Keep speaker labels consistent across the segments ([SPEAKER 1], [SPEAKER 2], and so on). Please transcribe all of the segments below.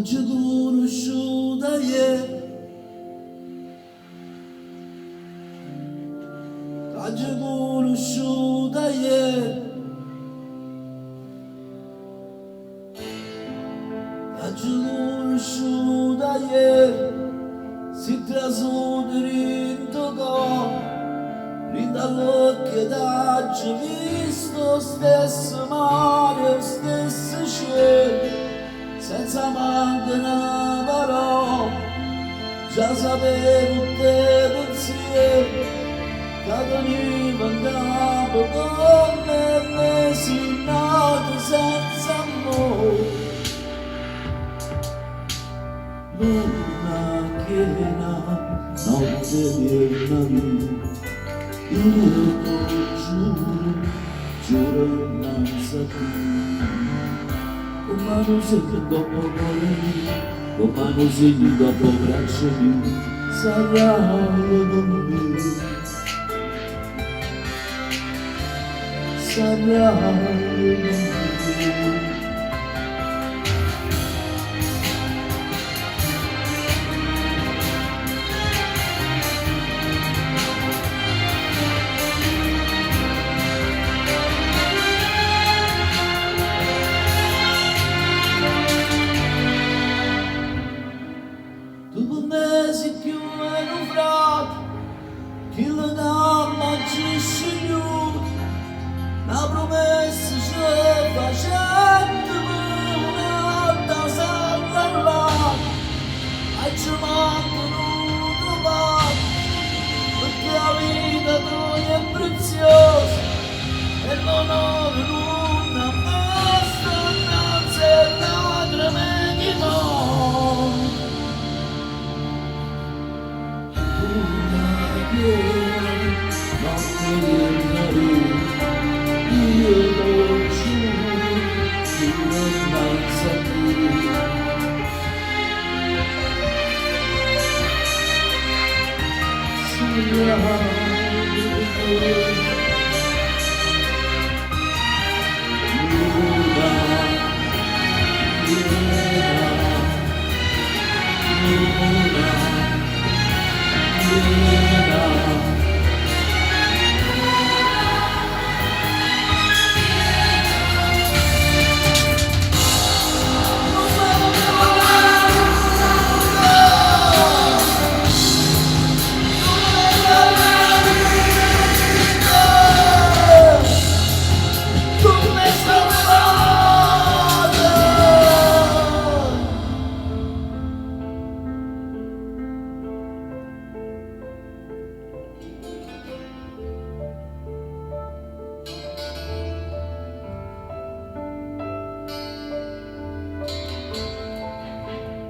[SPEAKER 1] T'aggio cunusciuta ajere. T'aggio cunusciuta ajere. T'aggio cunusciuta ajere. Si trasuta dint' 'o core, dint' all'uocchie t'aggio visto 'o stesso mare, 'o stesso cielo, senza manco na parola. Già sapevo tutt' 'e pensiere ca tenive 'ncapo comme me si nato senza ammore. Luna chiena, notte viernarì, io t'o giuro, giuro 'nnanze a Dio, comm' 'a nu segno 'ncopp' 'o core mio, comm' 'a nu segno 'ncopp' 'o braccio mio, sarraje cu me. Sarraje cu me. Tu pe me si cchiù 'e nu frate, chillo ca m'aggio scegliuto, na prumessa ce facettemo, n'ata sarrà Aggio mantenuto 'o patto, pecché 'a vita toja è preziosa e l'onore nun abbasta 'nnanze 'e lacreme 'e chi more. Luna chiena, notte viernarì, io t'o giuro, giuro 'nnanze a Dio. Sarraje cu me. Luna chiena, luna chiena. Tu m'hê salvato!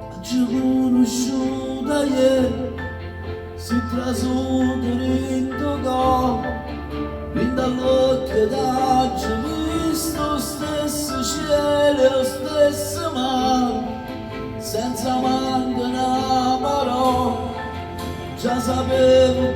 [SPEAKER 1] T'aggio cunusciuta ajere, si trasuta dint' 'o core, dint' all'uocchie t'aggio visto 'o stesso cielo e 'o stesso mare, senza manco na parola, già sapevo